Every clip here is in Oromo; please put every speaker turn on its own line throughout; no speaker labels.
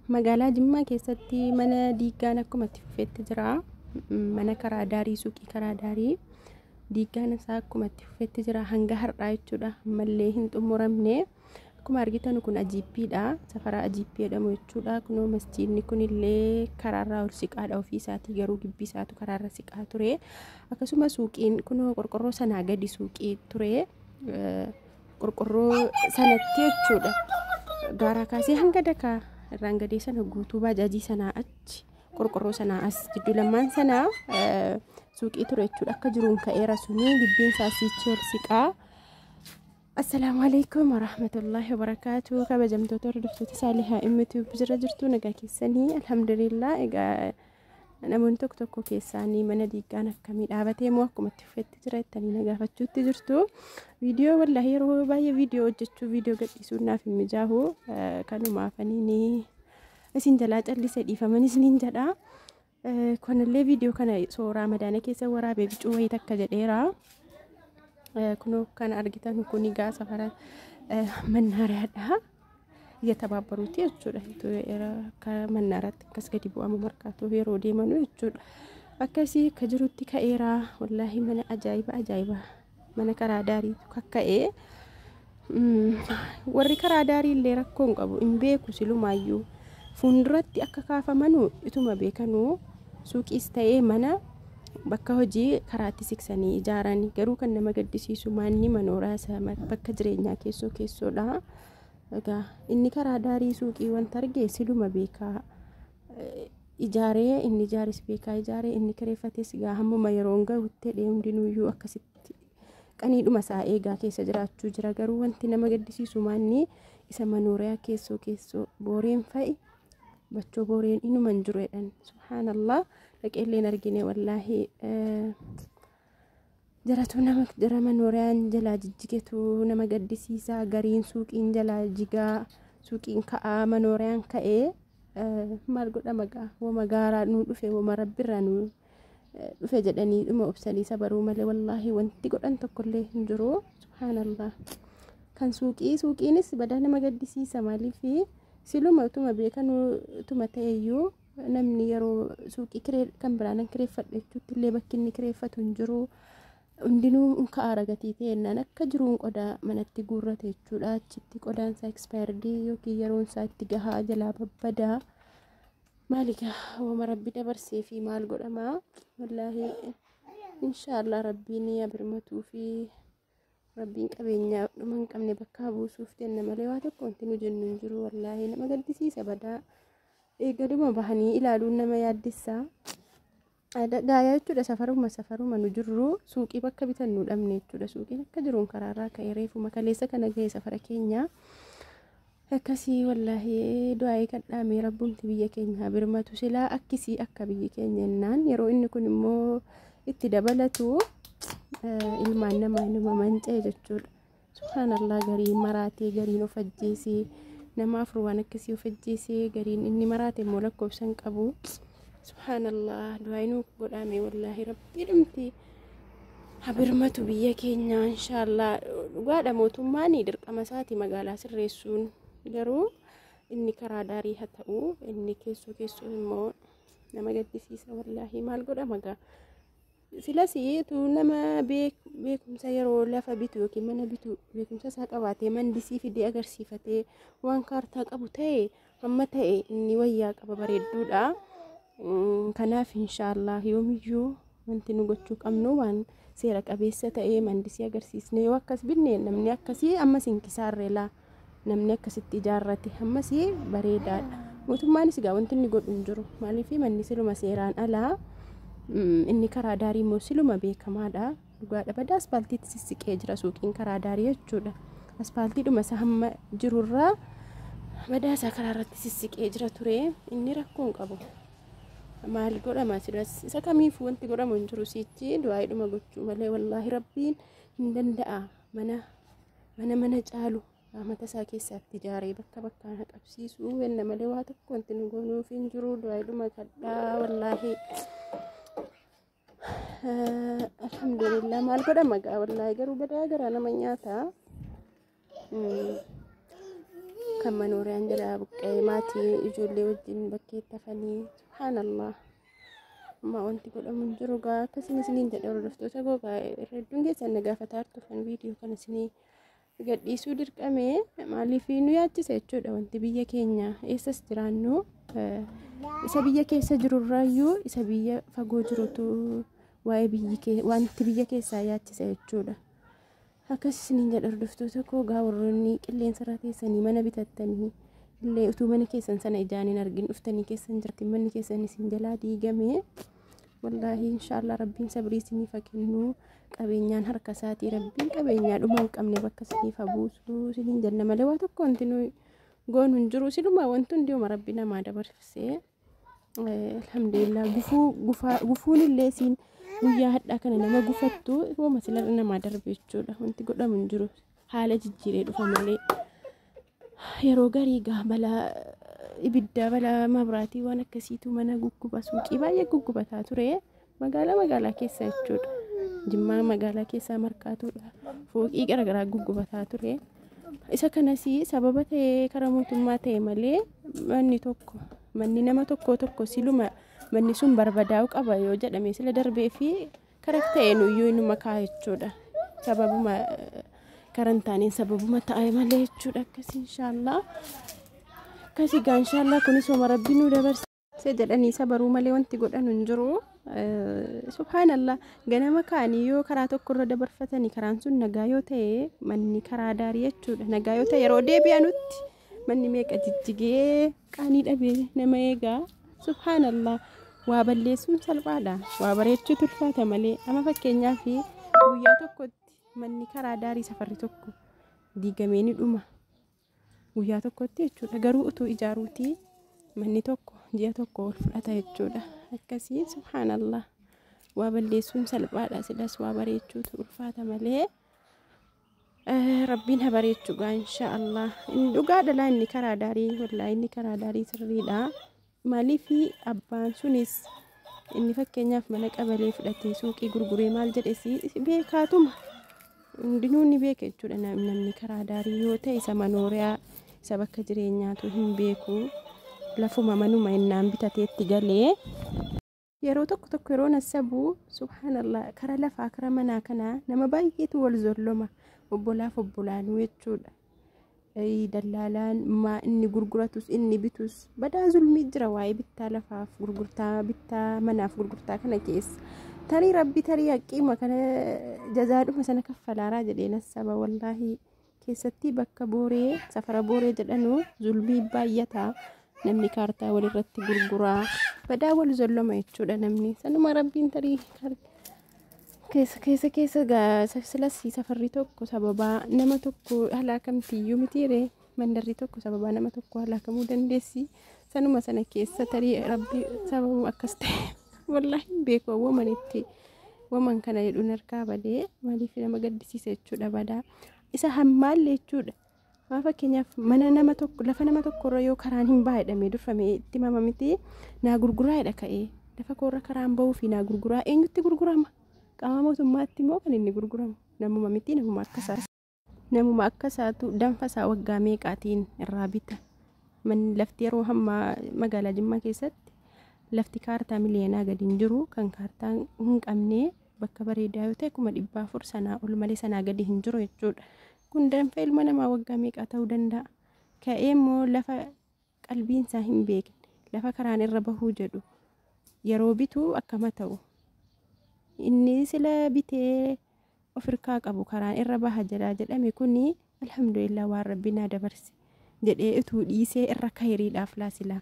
Magaalaa Jimmaa keessatti mana diiggaan akkuma itti fufetti jira. Mana karaa daarii, suuqii karaa daarii diiggaan isaa akkuma itti fufetti jira hanga har'aa jechuudha. Ammallee hin xumuramne. Akkuma argitan kun ajiippiidha. Safara ajiippii jedhamu jechuudha. Kunoo masjiidni kunillee karaarraa ol siqaadha ofii isaatii, garuu gibbii isaatu karaarra siqaa ture. Akkasuma suuqiin kunoo qorqorroo sanaa gadi suuqii ture. Qorqorroo sanatti jechuudha. Gaaraa kaasee hanga dakaa irraan gadee sana guutuu baajaajii sanaa achi, qorqorroo sanaa as, jidduu lamaan sanaa suuqii ture jechuudha. Akka jiruun ka'eera suni, gibbiin isaa siichi ol siqaa. Assalaamu alaikum warahmatullahi wabarakaatu. Kabajamtoota hordoftoota Saalihaa Immituu, jira jirtu? Nagaa keessanii? Alhamdulillah. Egaa namoonni tokko tokko keessaanii mana diiggaan akkamii dhaabatee moo akkuma itti fufetti jira jettanii na gaafachuutti jirtu. Viidiyoo wallaahi yeroo baay'ee viidiyoo hojjechuu, viidiyoo gadhiisuun naaf hin mijaahu. Kanumaafanii isin jalaa callise, dhiifaman isiniin jedha. Kunillee viidiyoo kana sooraa madaana keessa waraabee bicuu wayii takka jedheera. Kunoo kan argitan kun egaa safara mannaariyaadha. የተባበሩት jechuudha. Akka mannaaraatti akkas gadi bu'amu markaatoo yeroo deemanu jechuudha. Akkasii akka jirutti ka'eera. Wallaahi mana ajaa'iba ajaa'iba. Mana karaa daariitu kakka'ee. Warri karaa daarii illee rakkoo hin qabu, hin beeku silumaayyuu. Fuulduratti akka kaafamanu ituma beekanuu suuqiis ta'ee mana bakka hojii karaatti siqsanii ijaaran. Garuu kan nama gaddisiisu manni manooraa isaa bakka jireenyaa keessoo keessoodha. Egaa inni karaa daarii suuqii wanta arge siluma beekaa ijaaree, inni ijaares beekaa ijaaree, inni kireeffates egaa hammuma yeroon gahutti jedhee hundinuyyuu akkasitti qaniidhuma isaa eegaa keessa jiraachuu jira. Garuu wanti nama gaddisiisu manni isa manooriyaa keessoo keessoo booreen fa'i, bachoo booreen inuma hin jiru jedhan. Subhaanallah, dhaqeelleen argine wallaahi. Jaratu nama jara manooriyaan jalaa jijjigetu nama gaddisiisaa. Gariin suuqiin jalaa jigaa, suuqiin ka'aa, manooriyaan ka'ee maal godhama gaa? Wama gaaraa nuu dhufe, wama rabbirraa nuu dhufe jedhanii dhuma obsanii sabaruu malee wallaahi wanti godhan tokkollee hin jiru. Subhaanallah. Kan suuqii suuqiinis badaa nama gaddisiisa. Maaliif siluma utuma beekan utuma ta'eyyuu namni yeroo suuqii kiree kan biraan kireeffadhu jechuutti illee bakki inni kireeffatu hin jiru. Hundinuu ka'aara gatii ta'ennaan akka jiruun qodaa manatti guurrate jechuudha. Achitti qodaan isaa expired yookiin yeroon isaa itti gahaa jalaa babbadaa. Maali gaa, wama rabbi dabarsee fi maal godhamaa? Wallaahi inshaallah rabbiin birmatuu fi rabbiin qabeenya dhuma hin qabne bakka buusuuf jenna malee waa tokko wanti nu jennu hin jiru. Wallaahi nama gaddisiisa badaa. Eeggaduma bahanii ilaaluun nama yaaddessaa. Gaayaa jechuudha, safaruma safaruma nu jirru suuqii bakka bitannu dhabne jechuudha. Suuqiin akka jiruun karaarraa ka'ee reefuma kaleessa kana ga'e safara keenya. Akkasii wallaahi du'aa'ee kadhaamee rabbumti biyya keenya birmatu. Silaa akkisii akka biyyi keenya jennaan yeroo inni kun immoo itti dabalatu ilmaan namaa inuma manca'e jechuudha. Subhaanallah, gariin maraatee, gariin of ajjeesee, nama afur waan akkasii of ajjeesee, gariin inni maraate immoo lakkoofsa hin qabu. Subhaanallah, du'aa'ee nu godhame wallaahi rabbii dhumti habirmatu biyya keenya inshaallah. Dhugaadha, mootummaan dirqama isaati magaalaa sirreessuun, garuu inni karaa daarii haa ta'u, inni keessoo keessoo immoo nama gaddisiisa wallaahi. Maal godhama gaa? Silas tu nama beekumsa yeroo lafa bitu yookiin mana bitu beekumsa isaa qabaatee mandisii fidee agarsiifatee waan kaartaa qabu ta'e hamma ta'e inni wayyaa qaba, bareedduudha. Kanaaf inshaallah yoomiyyuu wanti nu gochuu qabnu waan seera qabeessa ta'ee mandisii agarsiisne yoo akkas binne, namni akkasii ammas hin kisaarreelaa, namni akkasitti ijaarrate ammas bareedaadha. Mootummaanis egaa wanti inni godhu hin jiru. Maaliif manni siluma seeraan alaa, inni karaa daarii immoo siluma beekamaadha. Dhugaadha, badaa aspaaltiitti sissiqee jira suuqiin karaa daarii jechuudha. Aspaaltiidhuma isa hamma jirurraa badaa isaa karaa irratti sissiqee jira ture, inni rakkoo hin qabu. Maal godhama silas? Isa kamiif wanti godhamu hin jiru, sichi du'aa'idhuma gochuu malee. Wallaahi rabbiin hin danda'a, mana mana mana caalu mata isaa keessatti ijaaree bakka bakkaan qabsiisuu wenna malee waa tokko wanti nu goonuuf hin jiru. Du'aa'idhuma kadhaa wallaahi. Alhamdulillah, maal godhama gaa? Wallaahi garuu badaa garaa nama nyaata. Kan manooriyaan jalaa buqqa'ee maatii ijoollee wajjin bakkeetti hafanii, subhaanallah. Amma wanti godhamu hin jiru gaa. Akkasiin isiniin jedhe, hordoftoota koo, gaa irra hedduun keessan na gaafataa turtan. Viidiyoo kana isinii gadhiisuu dirqame, maaliif nu yaachisa jechuudha. Wanti biyya keenya eessas jiraannu, isa biyya keessa jirurraayyuu isa biyya fagoo jirutu waa'ee biyyi wanti biyya keessaa yaachisa jechuudha. Akkas isiniin jedha, hordoftoota koo. Gaa warroonni qilleensa irra teessanii mana bitattanii illee, utuu mana keessan sana ijaan hin argin dhuftanii keessan jirti, manni keessan isin jalaa diigame. Wallaahi, inshaallah Rabbiin sabrii isiniif haa kennu. Qabeenyaan harka isaatii, Rabbiin qabeenyaa dhuma hin qabne bakka isiniif haa buusu isiniin jenna malee waa tokko wanti nuyi goonu hin jiru. Siluma wanti hundi Rabbi namaa dabarsee, alhamdulillah. Gufuu gufuun illee isiin guyyaa hadhaa kana nama gufattu hooma silarra namaa darbe jechuudha. Wanti godhamu hin jiru, haala jijjiiree dhufa malee. Yeroo garii gaa balaa ibiddaa, balaa mabraatii, waan akkasiitu mana gugguba. Suuqii baay'ee guggubataa ture magaalaa keessa jechuudha. Jimmaa magaalaa keessaa Markaatuudha, fooqii garaagaraa guggubataa ture. Isa kanas sababa ta'ee karaa mootummaa ta'e malee, manni tokko, manni nama tokko tokko siluma manni sun barbadaa'uu qaba yoo jedhame sila darbee fi karaa ta'een iyyuu inuma kaa jechuudha. Sababuma karaa hin taaneen sababuma ta'e malee jechuudha. Akkasii inshaallah, akkasii gaa inshaallah. Kunis homa Rabbi nu dabarse jedhanii sabaruu malee wanti godhan hin jiru. Subhaanallah, ganama kaanii yoo karaa tokko irra dabarfatanii, karaan sun nagaa yoo ta'e, manni karaa daarii jechuudha, nagaa yoo ta'e, yeroo deebi'anutti manni meeqa jijjigee qaanii dhabee nama eegaa. Subhaanallah, waa balleessuun salphaadha, waa bareechuutu ulfaata malee. Amma fakkeenyaaf guyyaa tokkotti manni karaa daarii safarri tokko diigamee ni dhuma guyyaa tokkotti jechuudha. Garuu utuu ijaaruutii manni tokko ji'a tokko ol fudhata jechuudha. Akkasii, subhaanallah, waa balleessuun salphaadha, silas waa bareechuutu ulfaata malee. Rabbiin haa bareechuu gaa inshaallah. Inni dhugaadha laa, inni karaa daarii, wallaahi, inni karaa daarii sirriidha. Maaliif abbaan sunis inni fakkeenyaaf mana qabalee fudhatee suuqii gurguree maal jedhes beekaatuma, hundinuu ni beeka jechuudha. Namni karaa daarii yoo ta'e, isa manooriyaa, isa bakka jireenyaatu hin beeku. Lafuma manuma innaan bitateetti galee. Yeroo tokko tokko yeroo nassabu, subhaanallah, kara lafaa, kara manaa kana nama baay'eetu wal zolloma, obbolaaf obbolaanuu jechuudha. Dallaalaan inni gurguratus inni bitus badaa zulmii jira waa'ee bittaa lafaaf gurgurtaa, bittaa manaaf gurgurtaa kana keessa. Tarii Rabbi tarii haqqiima kana jazaadhuma sana kaffalaaraa jedhee nassaba wallaahi. Keessatti bakka Booree, safara Booree jedhanu zulmii baay'ataa. Namni kaartaa walirratti gurguraa, badaa wal zolloma jechuudha namni. Sanuma Rabbiin tarii keessa keessa keessa silas safarri tokko sababaa nama tokko halaakamtiyyuu mitiire, mandarri tokko sababaa nama tokko halaakamuu dandeessi. Sanuma sana keessa tarii Rabbi sababuma akkas ta'e, wallaahi hin beeku. Waman itti waman kana jedhuun harkaa badee. Maaliif nama gaddisiisa jechuudha, badaa isa hammaallee jechuudha. Maa fakkeenyaaf mana nama tokko, lafa nama tokkorra yoo karaan hin baay'adhamee durfamee itti himama miti, naa gurguraadha ka'ee lafa koorra karaan bahuu fi naa gurguraa, eenyutti gurgurama? Qaama mootummaatti immoo kan inni gurguramu namuma miti, namuma akkasaa, namuma akkasaatu danfa isaa waggaa meeqaatiin irraa bita. Manni lafti yeroo hammaa magaalaa Jimmaa keessatti lafti kaartaa miliyoonaa gadi hin jiru. Kan kaartaa hin qabne bakka bareedaa yoo ta'e 400,000 sanaa ol malee sanaa gadi hin jiru jechuudha. Kun danfa ilma namaa waggaa meeqaa ta'uu danda'a. Ka'ee immoo lafa qalbiin isaa hin beekne, lafa karaan irra bahuu jedhu yeroo bitu akkama ta'u? Inni sila bitee of hirkaa qabu karaan irra baha jedhaa jedhame kuni, alhamdulillah, waan Rabbi naa dabarse jedhee utuu dhiisee irra kayriidhaaf laasilaa.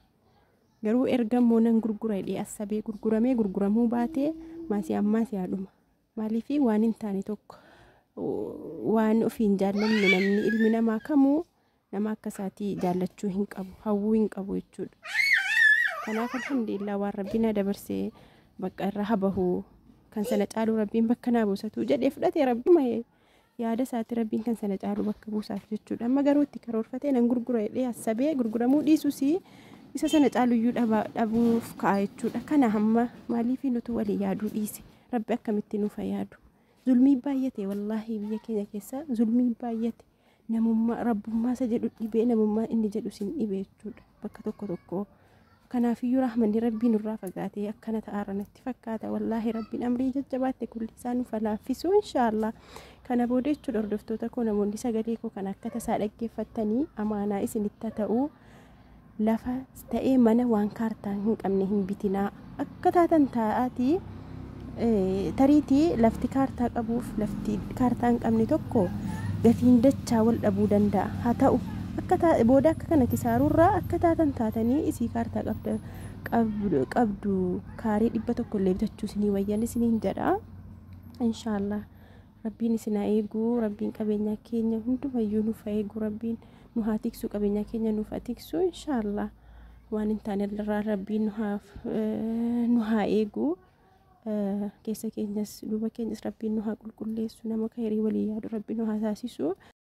Garuu erga immoo nan gurgura jedhee assabee gurguramee gurguramuu baatee maasii ammaa si haadhuma. Maaliif waan hin taane tokko, waan ofiin jaallanne, namni ilmi namaa kamuu nama akka isaatii jaallachuu hin qabu, hawwuu hin qabu jechuudha. Kanaaf alhamdulillah, waan Rabbi na dabarsee bakka irra habahu, kan sana caalu Rabbiin bakka naa buusatu jedhee fudhatee, Rabbi yaada isaatti Rabbiin kan sana caalu bakka buusaaf jechuudha. Amma garuu itti karoorfatee nan gurgura jedhee assabee gurguramuu dhiisus isa sana caaluyyuu dhabuuf ka'a jechuudha. Kana hamma maaliif nutu walii yaaduu dhiise? Rabbi akkamitti nuuf yaadu? Zulmii baay'ate, wallaahi, biyya keenya keessa zulmii baay'ate. Namummaa rabbummaa isa jedhu dhibee, namummaa inni jedhu sin dhibee jechuudha bakka tokko tokko. Kanaafiyyuu rahmanni rabbii nurraa fagaatee akkana ta'aarra natti fakkaata. Wallaahi rabbiin amrii jajjabaatte kulli isaa nuuf laaffisu inshaallah. Kana booda jechuudha, hordoftoota koo, namoonni sagalee koo kan akka tasaa dhaggeeffattanii, amaanaa isinitti ta'uu, lafa ta'ee mana waan kaartaa hin qabne hin bitinaa. Akka taatan taa'aatii tariitii lafti kaartaa qabuuf lafti kaartaa hin qabne tokko gatiin dachaa wal dhabuu danda'a. Haa ta'u, akka booda akka kana kisaaruurraa akka taatan taatanii isii kaartaa qabdu kaarii 100 illee bitachuu isinii wayyan isiniin jedha. Inshaallah rabbiin isin haa eegu, rabbiin qabeenya keenya hundumayyuu nuuf haa eegu, rabbiin nu haa tiksu, qabeenya keenya nuuf haa tiksu inshaallah. Waan hin taane irraa rabbiin nu haa eegu. Keessa keenyas duuba keenyas rabbiin nu haa qulqulleessu, nama khayrii walii yaadu rabbiin nu haa taasisu.